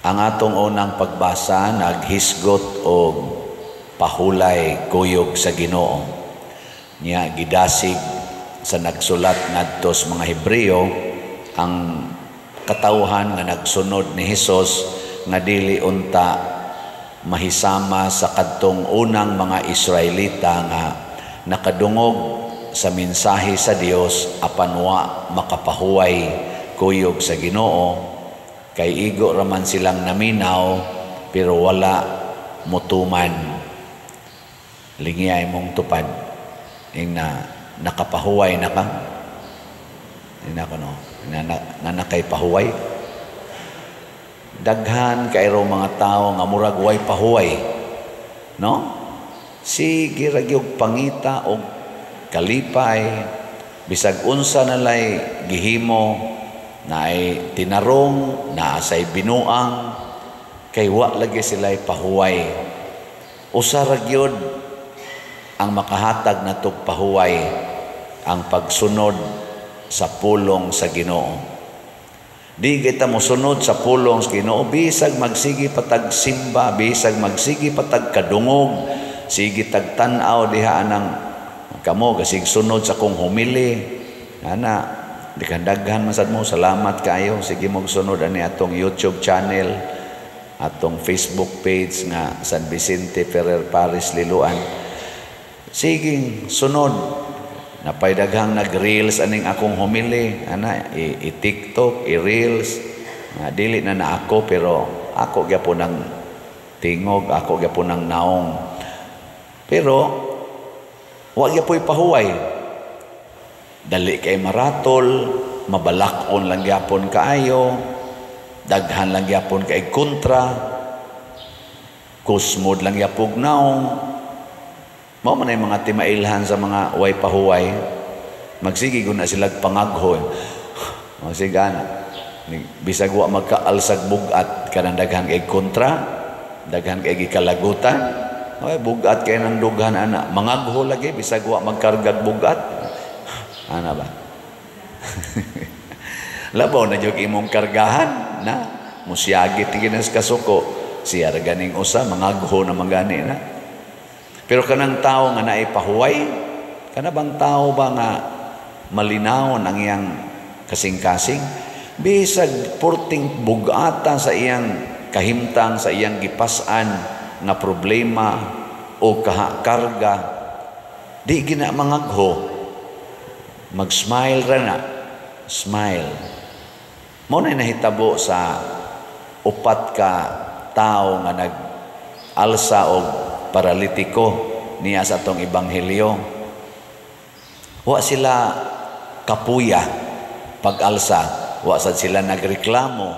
Ang atong unang pagbasa naghisgot og pahulay kuyog sa Ginoo. Nya gidasig sa nagsulat ngadto sa mga Hebreo ang katawhan nga nagsunod ni Hesus nga dili unta mahisama sa kadtong unang mga Israelita nga nakadungog sa mensahe sa Dios apan wa makapahuway kuyog sa Ginoo, kay igo raman silang naminaw pero wala mutuman. Lingiyay mong tupad ing na nakapahuway na ka ina ko, no, na nakay pahuway. Daghan kay raw mga tao nga murag way pahuway, no? Sige ra gyud pangita og kalipay bisag unsa nalay gihimo, naay tinarong, naasay binuang, kay wa lagi sila'y pahuway. Usa ra gyud ang makahatag natog pahuway, ang pagsunod sa pulong sa Ginoo. Di kita mosunod sa pulong sa Ginoo bisag magsige patag simba, bisag magsige patag kadungog, sige tag tan-aw diha anang kamo kasig sunod sa kong homily ana. Di kan daghan man sad mo, salamat kaayo. Sige mo sunod ani atong YouTube channel, atong Facebook page nga San Vicente Ferrer Parish Liloan. Sige, sunod. Napay daghang nag-reels aning akong homily ana, i-TikTok, i-reels. Nga dili na na ako, pero ako gyapon ang tingog, ako gyapon ang naong. Pero wa gyapoy pahuway. Dali kay maratol, mabalakon lang gyapon kaayo, daghan lang gyapon kay kontra, kusmod lang gyapog naong. Mao man ay mga timailhan sa mga way pahuway. Magsige gud na sila pangaghoy. Magsigana. Bisag wa magkaalsag bugat kanang daghan kay kontra, daghan kay gikalagutan. Oy, bugat kay nang dughan ana, mangagho lagi bisag wa magkargag bugat. Ana ba? Labaw na jud imong kargahan na musiyagit ginas kasuko siya ra ganing usa mangagho na mangani na. Pero kanang tao nga naay pahuway, kana bang tao ba nga malinawon ang iyang kasing-kasing, bisag purting bugata sa iyang kahimtang, sa iyang gipas-an nga problema o karga, di gina mangagho. Mag-smile ra na. Smile. Mao na nahitabo sa upat ka tao nga nag-alsa og paralitiko niya sa atong ebanghelyo. Wa sila kapuya pag-alsa, wa sad sila nagreklamo.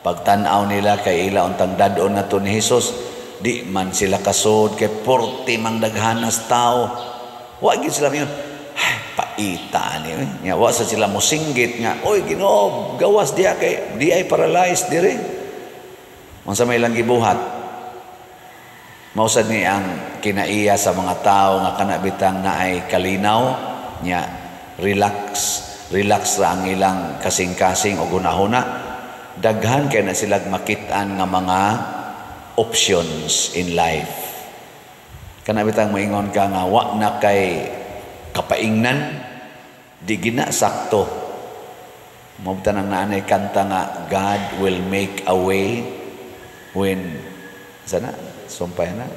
Pagtan-aw nila kay ila untang dad-on na to ni Hesus, di man sila kasod kay porte mang daghanas tao. Wa gid sila mayon, ay, paita ni. Nga wa sad sila mosinggit nga, oy Ginoo, gawas diha kay di ay paralyzed dire. Unsa may ilang gibuhat? Mao sad ni ang kinaiya sa mga tao nga kana bitang naay kalinaw nya, relax, relax ra ang ilang kasing-kasing o gunahuna. Daghan kay na sila makit-an nga mga options in life. Kana bitang moingon ka nga wa na kay kapaingnan, di gina sakto. Mao bitang nang naanay kanta nga God will make a way when sana sumpay na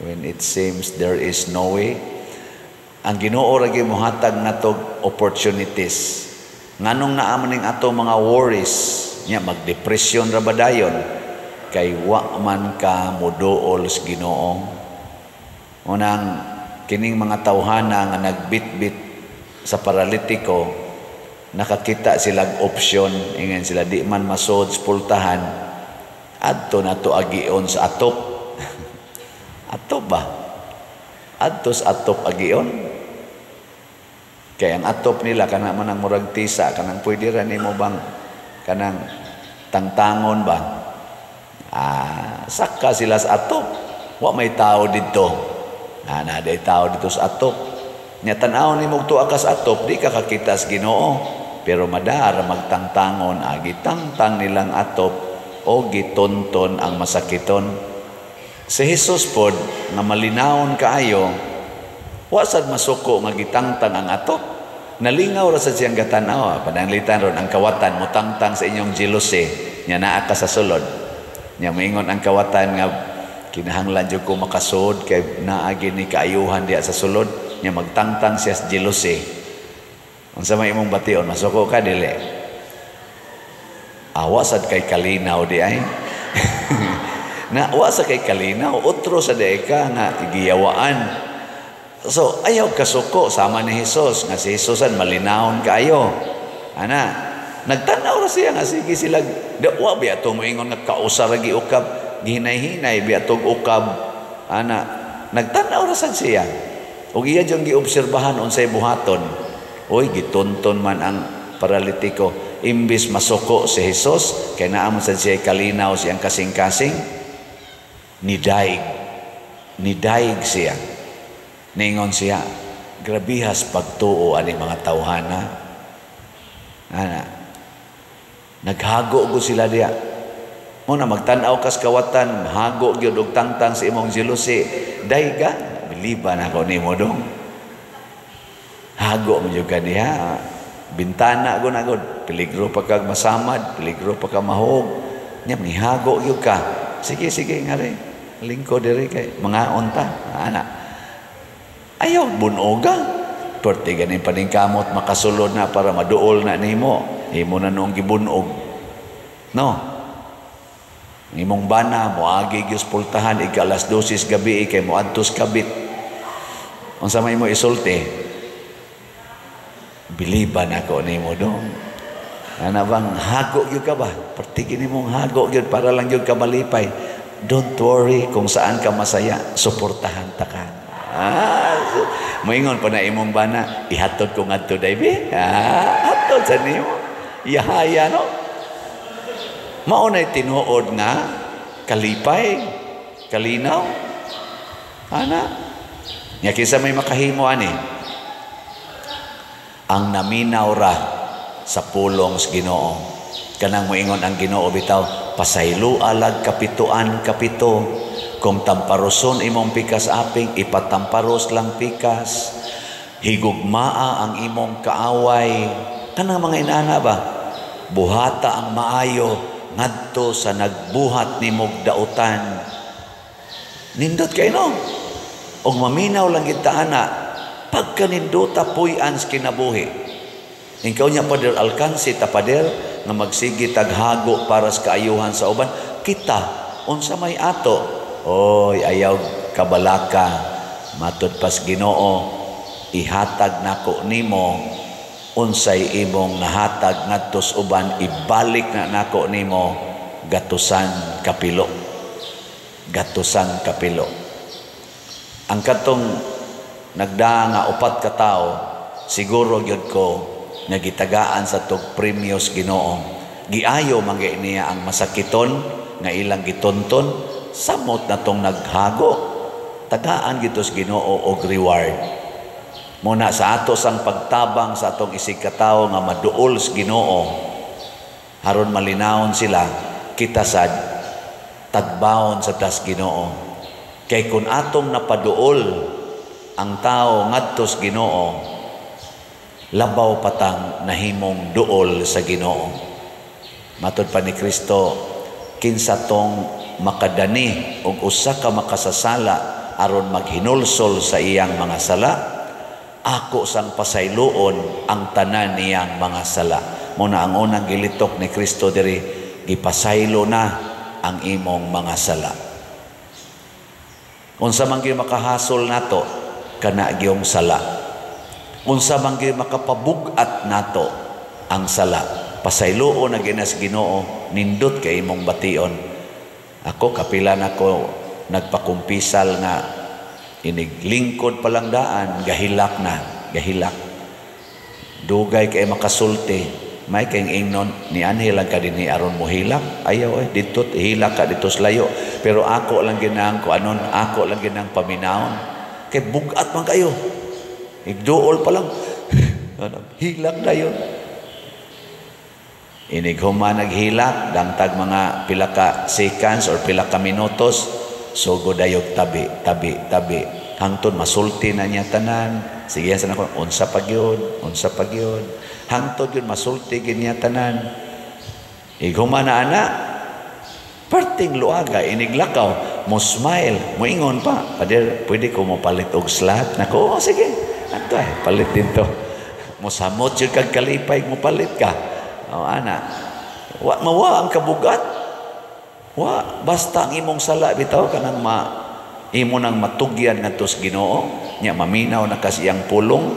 when it seems there is no way. Ang Ginoo ra gyud mohatag natog opportunities. Nganong naa man ning ato mga worries nya, magdepresyon ra ba dayon kay wa man ka moduol sa Ginoo. Unang kining mga tawhana nga nagbitbit sa paralitiko, nakakita silag opsyon, ingon sila di man masod sa pultahan, adto na to agion sa atop. Atop ba? Adto sa atop agion. Kay ang atop nila kana man ang murag tisa, kanang pwede ra nimo bang kanang tangtangon ba? Saka sila sa atop. Wa may tao didto. Na day tao dito sa atop. Nya tan-aw nimo tuwa ka sa atop, di ka kakita sa Ginoo. Pero madara magtangtangon, agi tangtang nilang atop. o gitonton ang masakiton. Si Jesus pod nga malinawon kaayo, wa sad masuko nga gitangtang ang atok. Nalingaw ra sad siyang gatan-aw. Pananglitan ron ang kawatan mutangtang sa inyong jealousy nya naa ka sa sulod. Nya moingon ang kawatan nga kinahanglan jud ko makasud kay naa gini kaayuhan diha sa sulod, nya magtangtang siya sa jealousy. Unsa may imong bation, masuko ka dili? Awa sad kay kalinaw di ay. Na wa sa kay kalinaw, otro sa di ka nga giyawaan. So ayaw kasuko sama ni Jesus nga si Jesusan malinawon kaayo. Ana, nagtan-aw ra siya nga sige sila di, wa biya to moingon nga kausa ra giukab, gihinay-hinay biya tog ukab. Ana, nagtan-aw ra sad siya. Ug iya jung giobserbahan unsay buhaton. Oy, gitunton man ang paralitiko. Imbis masuko si Jesus kay naa man sad siya kalinaw siyang kasing-kasing, nidaig. Nidaig siya. Ningon siya, grabihas pagtuo ani mga tawhana. Ana, naghago gud sila diya. Muna magtan-aw kas kawatan, hago gyud og tangtang sa imong jealousy. Dayga, biliban ako nimo dong. Hago mo jud ka diha. Bintana gud na gud, peligro pa kag masamad, peligro pa ka mahog. Nya nihago gyud ka. Sige, sige ngari. Lingko diri kay mga unta. Ana. Ayaw bunoga. Perti ganin paningkamot makasulod na para maduol na nimo. Imo na noong gibunog. No. Imong bana moagi gyud pultahan ika alas 12 gabi kay moadtos kabit. Unsa may imo isulti? Biliban ako nimo dong. Ana bang hago gyud ka ba? Perti gini mong hago gyud para lang gyud ka malipay. Don't worry kung saan ka masaya, suportahan ta ka. Ah, moingon pa na imong bana, ihatod ko ngadto dai bi. Ah, hatod sa nimo. Yahaya no. Mao nay tinuod nga kalipay, kalinaw. Ana, nya kinsa may makahimo ani? Ang naminaw ra sa pulong sa Ginoo. Kanang moingon ang Ginoo bitaw, pasaylo alag kapituan kapito. Kung tamparoson imong pikas aping, ipatamparos lang pikas. Higugmaa ang imong kaaway. Kanang mga inana ba? Buhata ang maayo ngadto sa nagbuhat nimog dautan. Nindot kay no. Og maminaw lang gid ta ana, pagkanindota puy-an sa kinabuhi. Ikaw niya Pader Alcance ta pader nga magsige taghago para sa kaayuhan sa uban, kita unsa may ato. Oy, ayaw kabalaka, matud pas Ginoo, ihatag nako nimo unsay imong nahatag ngadto sa uban, ibalik na nako nimo gatusan kapilo. Gatusan kapilo. Ang katong nagdaa nga upat ka tawo, siguro gyud ko nga gitagaan sa tog premyos Ginoo. Giayo man gyud niya ang masakiton nga ilang gitonton, samot na tong naghago. Tagaan gito sa Ginoo og reward. Muna sa ato sang pagtabang sa atong isig katawo nga maduol sa Ginoo, haron malinawon sila, kita sad tagbaon sa tas Ginoo. Kay kun atong napaduol ang tao ngadto sa Ginoo, labaw patang nahimong duol sa Ginoo. Matod pa ni Kristo, kinsa tong makadani og usa ka makasasala aron maghinulsol sa iyang mga sala, ako sang pasayloon ang tanan niyang mga sala. Muna ang unang gilitok ni Kristo diri, gipasaylo na ang imong mga sala. Unsa man gyud makahasol nato, kana gyung sala. Unsa man gyud makapabug-at nato ang sala. Pasayloon na ginas Ginoo, nindot kay imong bation. Ako kapila nako nagpakumpisal nga iniglingkod pa lang daan, gahilak na, gahilak. Dugay kay makasulti, may kay ingnon ni anhi lang ka dinhi aron mohilak. Ayaw dito hilak ka dito sa layo. Pero ako lang ginang ko anon, ako lang ginang paminawon. Kay bugat man kayo. Igduol pa lang. Hilak na yun. Inig human naghilak, dangtag mga pila ka seconds or pila ka minutos, sugod dayog tabi, tabi, tabi. Hangtod masulti na niya tanan. Sige sa nako, unsa pa gyud, unsa pa gyud. Hangtod yun masulti gyud niya tanan. Ighuman na ana, perting luaga, iniglakaw, mo smile, moingon pa, "Pader, pwede ko mo palit og slot?" Nako, "Oh, sige. Ato ay, palit din to." Mosamot yun kag kalipay, mo palit ka. Oh, ana. Wa mawa ang kabugat. Wa, basta ang imong sala bitaw kanang ma imo nang matugyan ngadto sa Ginoo, nya maminaw na kasi iyang pulong,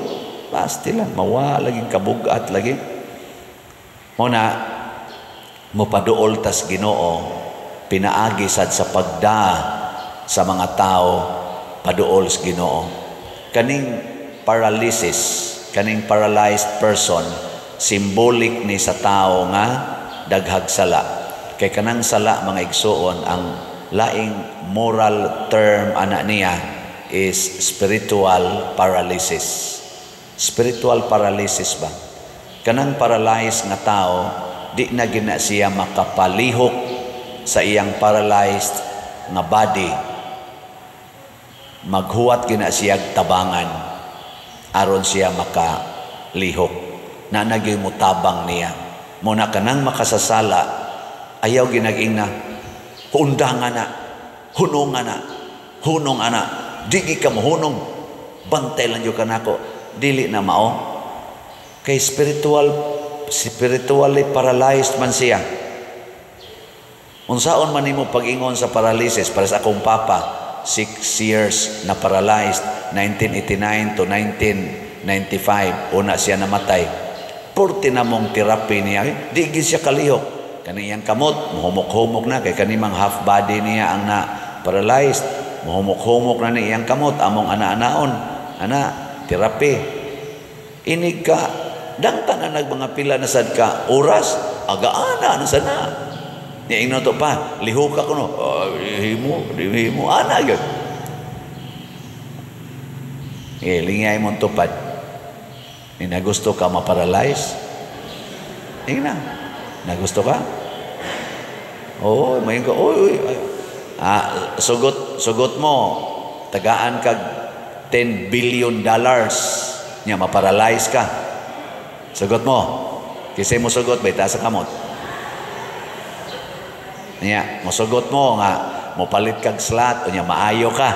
basta lang mawa lagi kabugat lagi. Mo na mopaduol tas Ginoo pinaagi sad sa pagda sa mga tao paduol sa Ginoo. Kaning paralysis, kaning paralyzed person, symbolic ni sa tao nga daghag sala. Kay kanang sala, mga igsuon, ang laing moral term ana niya is spiritual paralysis. Spiritual paralysis ba? Kanang paralyzed nga tao, di na gina siya makapalihok sa iyang paralyzed nga body. Maghuwat gina siya tabangan aron siya makalihok. Na nagyoy mutabang niya. Muna kanang makasasala, ayaw ginag na, "Undangan na, hunong na, hunong ana, di ka mohunong, bantay lang jud kanako." Dili na mao. Kay spiritually paralyzed man siya. Unsaon man nimo pag-ingon sa paralysis? Para sa akong papa, 6 years na paralyzed, 1989 to 1995, una siya namatay. Purti na mong therapy niya, eh, di gid siya kalihok. Kani iyang kamot, muhumok-humok na, kay kanimang half body niya ang na paralyzed. Muhumok-humok na ni iyang kamot, among ana-anaon. Ana, therapy. Inig ka, dangtan na nag mga pila na sad ka oras, agaana na sana. Niya ingnon to pa, "Lihok ka kuno." "Oh, himo, himo ana gyud." Eh, lingay mo tupad. Ni nagusto ka ma-paralyze? Ingna. Nagusto ka? Oo, may ka. Oy, oy. Ah, sugot, sugot mo. Tagaan kag $10 billion. Nya ma-paralyze ka. Sugot mo. Kisay mo sugot, bay sa kamot. Nya, mosugot mo nga mopalit kag slot unya maayo ka.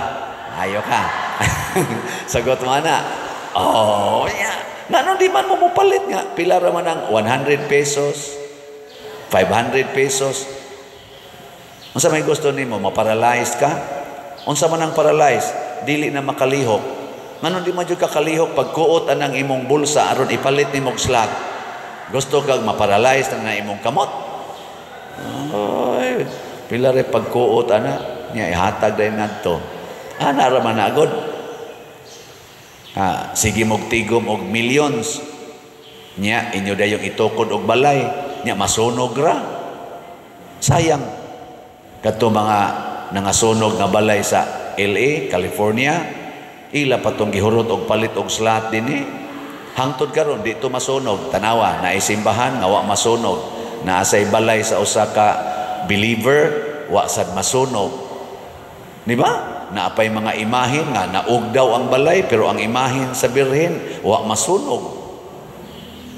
Maayo ka. Sagot mo na. Oh, nya. Ngano di man mo mopalit nga pila ra man ang 100 pesos, 500 pesos? Unsa may gusto nimo, ma-paralyzed ka? Unsa man ang paralyzed? Dili na makalihok. Ngano di man jud ka kalihok pagkuot anang imong bulsa aron ipalit nimo og slot? Gusto kag ma-paralyzed na imong kamot? Ay, pila re pagkuot ana niya ihatag dayon ngadto. Ana ra man agod. Ha, sige mog tigom og millions. Nya inyo dayong itukod og balay, nya masunog ra. Sayang kadto mga nangasunog nga balay sa LA, California, ila pa tong gihurot og palit og slot dinhi. Hangtod karon di to masunog. Tanawa, naay simbahan nga wa masunog. Naa say balay sa usa ka believer wa sad masunog. Di ba? Naapay mga imahen nga naug daw ang balay pero ang imahen sa Birhen wa masunog.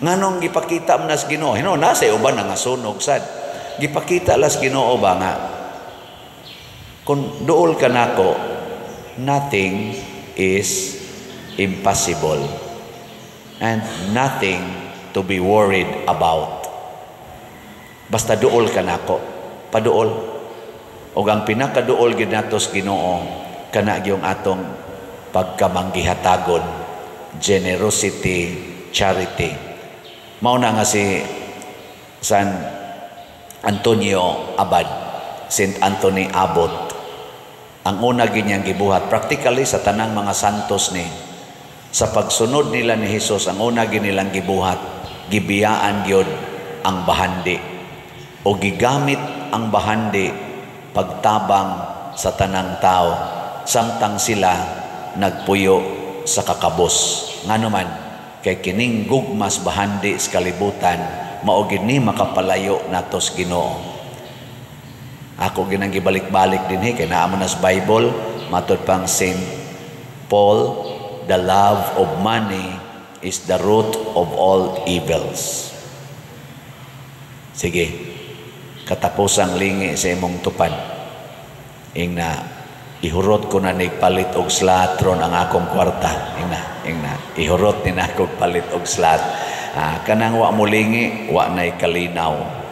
Nganong gipakita man nas Ginoo? Hino nasa uban nga sunog sad. Gipakita las Ginoo ba nga kung duol ka nako, nothing is impossible and nothing to be worried about. Basta duol ka nako, paduol. Og ang pinakaduol gid nato sa Ginoo kana gyung atong pagkamanggihatagon, generosity, charity. Mao na nga si San Antonio Abad, Saint Anthony Abbot, ang una ginyang gibuhat practically sa tanang mga santos ni sa pagsunod nila ni Hesus, ang una ginilang gibuhat, gibiyaan gyud ang bahandi o gigamit ang bahandi pagtabang sa tanang tao samtang sila nagpuyo sa kakabos. Ngano man? Kay kining gugmas bahandi sa kalibutan Mao gid ni makapalayo nato sa Ginoo. Ako ginang gibalik-balik dinhi kay naa man sa Bible, matod pang Saint Paul, "The love of money is the root of all evils." Sige, katapusang lingi sa imong tupad. Ingna, "Ihurot ko na nig palit og slot ron ang akong kwarta." Ingna, ingna, "Ihurot ni nako palit og slot." Ah, kanang wa mo lingi, wa na'y kalinaw.